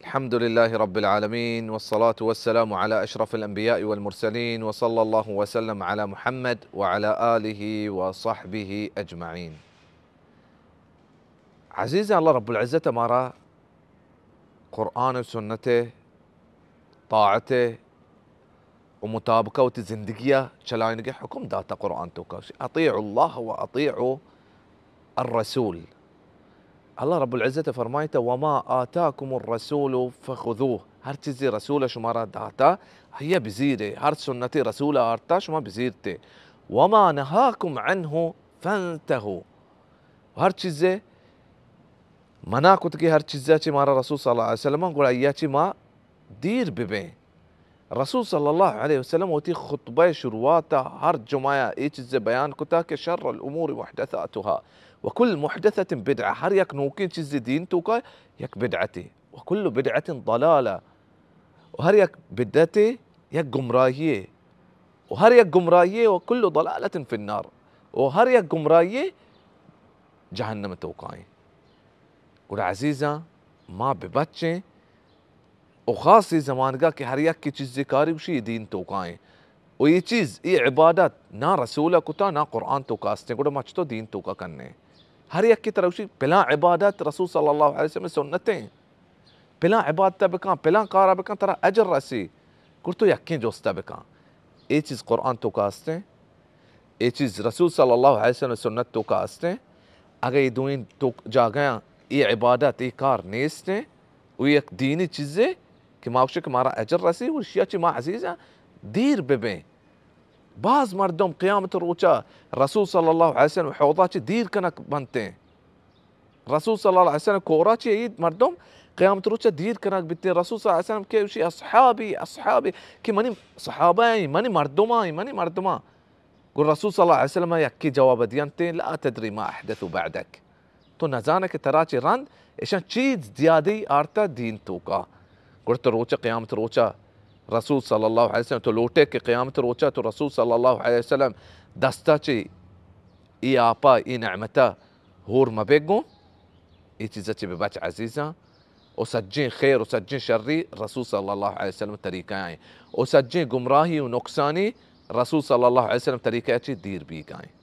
الحمد لله رب العالمين، والصلاة والسلام على أشرف الأنبياء والمرسلين، وصلى الله وسلم على محمد وعلى آله وصحبه أجمعين. عزیزاں، اللہ رب العزت مارا قرآن و سنت طاعت و مطابقہ وتی زندگی ءَ چلائینگ ءِ حکم داتا۔ قرآن توکا اطیعوا اللہ و اطیعوا الرسول۔ اللہ رب العزت فرمائتا، وما آتاکم الرسول فخذوه، ہر چیزے رسول شمارا داتا، ہیا بزیرے، ہر سنت رسول آرتا شما بزیرتے۔ وما نهاکم عنه فانتهوا، ہر چیزے منع کتگی، ہر چیزے چی مارا رسول صلی اللہ علیہ وسلم، گڑا آیا چی ما دیر ببیں۔ رسول صلی اللہ علیہ وسلم وتی خطبہ شروعات ءَ ہر جمعہ ءَ اے چیز بیان کتا کہ شر الامور محدثاتها وکل محدثۃ بدعہ، ہر یک نوکیں چیزے دین توکا یک بدعتے، وکل بدعۃ ضلالہ، و ہر یک بدعتے یک گمراہیے، و ہر یک گمراہیے وکل ضلالۃ فی النار، و ہر یک گمراہیے جہنم توکائیں۔ گڑا عزیزاں، ما ببچیں و خاص اے زمانگا کہ ہر یکے چیزے کاری گوشی اے دین توکائیں۔ و اے چیز، اے عبادت نہ رسول ءَ کتا، نہ قرآن توکا استیں، گڑا ما چتو دین توکا کنیں؟ ہر یکے ترا گوشی پلاں عبادت رسول صلی اللہ علیہ وسلم سنتیں، پلاں عبادت بکن، پلاں کارا بکن، ترا اجر رسی۔ گڑا تو یکیں جست بکن، اے چیز قرآن توکا استیں؟ اے چیز رسول صلی اللہ علیہ وسلم سنت توکا استیں؟ اگہ اے دوئیں تو جاگہاں اے عبادت، اے کار نیستیں، و یک دینی چیزے کہ ما گوشیں کہ مارا اجر رسی، و اشیا چی ما عزیزاں دیر ببیں۔ باز مردم قیامت روچا رسول صلی اللہ علیہ وسلم حوضا چی دیر کنگ بنتیں۔ رسول صلی اللہ علیہ وسلم کورا چی اے مردم قیامت روچا دیر کنگ بیتیں۔ رسول صلی اللہ علیہ وسلم کہ گوشی اصحابی، اصحابی، کہ منی صحابہ ایں، منی مردماں، منی مردماں۔ گڑا رسول صلی اللہ علیہ وسلم یکی جواب دینتیں، لا تدری ما احدثوا بعدک۔ تو نزانے کہ ترا چہ رند اشاں چیز زیادی آرتا دین توکا۔ گڑا تو روچ قیامت روچا رسول صلی اللہ علیہ وسلم، تو لوٹے کہ قیامت روچا تو رسول صلی اللہ علیہ وسلم دستا چہ اے آپا، اے نعمتا ہور مبے گوں؟ اے چیزا چہ ببچ عزیزاں۔ و سجیں خیر و سجیں شری رسول صلی اللہ علیہ وسلم طریقہ ایں، و سجیں گمراہی و نقصانی رسول صلی اللہ علیہ وسلم طریقہ چہ دیر بیگائیں۔